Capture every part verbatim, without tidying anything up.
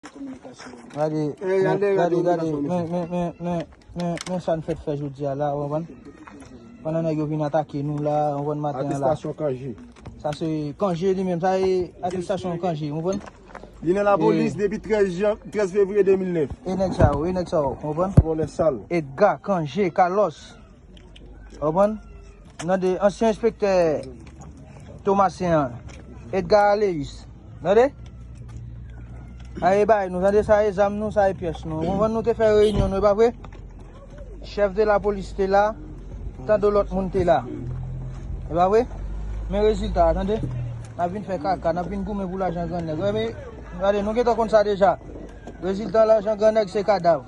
Gade, gade, gade, men, men, men, men, men, men sa n fèt fè jodi a la, ou konprann? Pandan nèg yo vin atake nou la, ou konprann, maten an la. Atestasyon Kanje. Sa se Kanje li menm, sa e atestasyon Kanje, ou konprann? Li nan lapolis depi trèz jan, trèz fevriye de mil nèf. E nèg sa yo, e nèg sa yo, ou konprann? Vòlè sal. Edgar Kanje, Carlos. Ou konprann? Tande, ansyen enspektè Tomasen an, Edgar Aleus. Tande? Sa e bay nou, tande, sa e zam nou, sa e pyès nou. Ou konprann, nou te fè reyinyon nou, e pa vre? Chèf de lapolis te la, tande lòt moun te la. E pa vre? Men rezilta a, tande? N ap vin fè kaka, n ap vin goumen pou lajan grannèg. Gade, nou gentan konn sa deja. Rezilta lajan grannèg se kadav.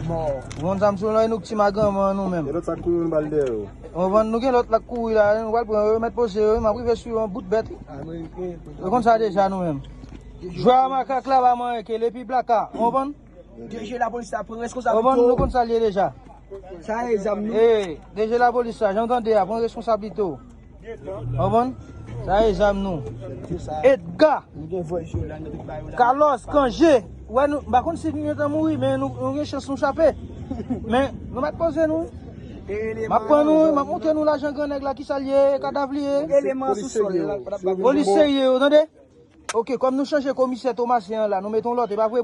Mò. Ou konn sa m sou lòy nou k ti maganman nou menm. E lòt sa k kouri, nou ba l dèyè yo. Ou konprann, nou gen lòt la k kouri la, nou pral pran yo, yo mèt poze yo, m ap rive sou yon bout bèt. Ou konn sa deja nou menm. Jwè a makak la pa manyen ke l epi blaka, ou konprann? D G lapolis la pran responsablite. Ou konprann, nou konn sa l ye deja. Sa e zam nou. E, D G lapolis la, jan w tande a, pran responsablite w. Ou konprann? Sa e zam nou. Edgar. Carlos, Kanje. Wè nou, m pa konn si nou gentan mouri, men nou, nou gen chans nou chape. Men nou mèt poze nou. M ap pran nou, m ap montre nou lajan grannèg la, kisa l ye, kadav li ye. Eleman sou sòl la. Polis serye yo, tande? Oke, kòm nou chanje komisè Tomasen an la, nou mete yon lòt, e pa vre?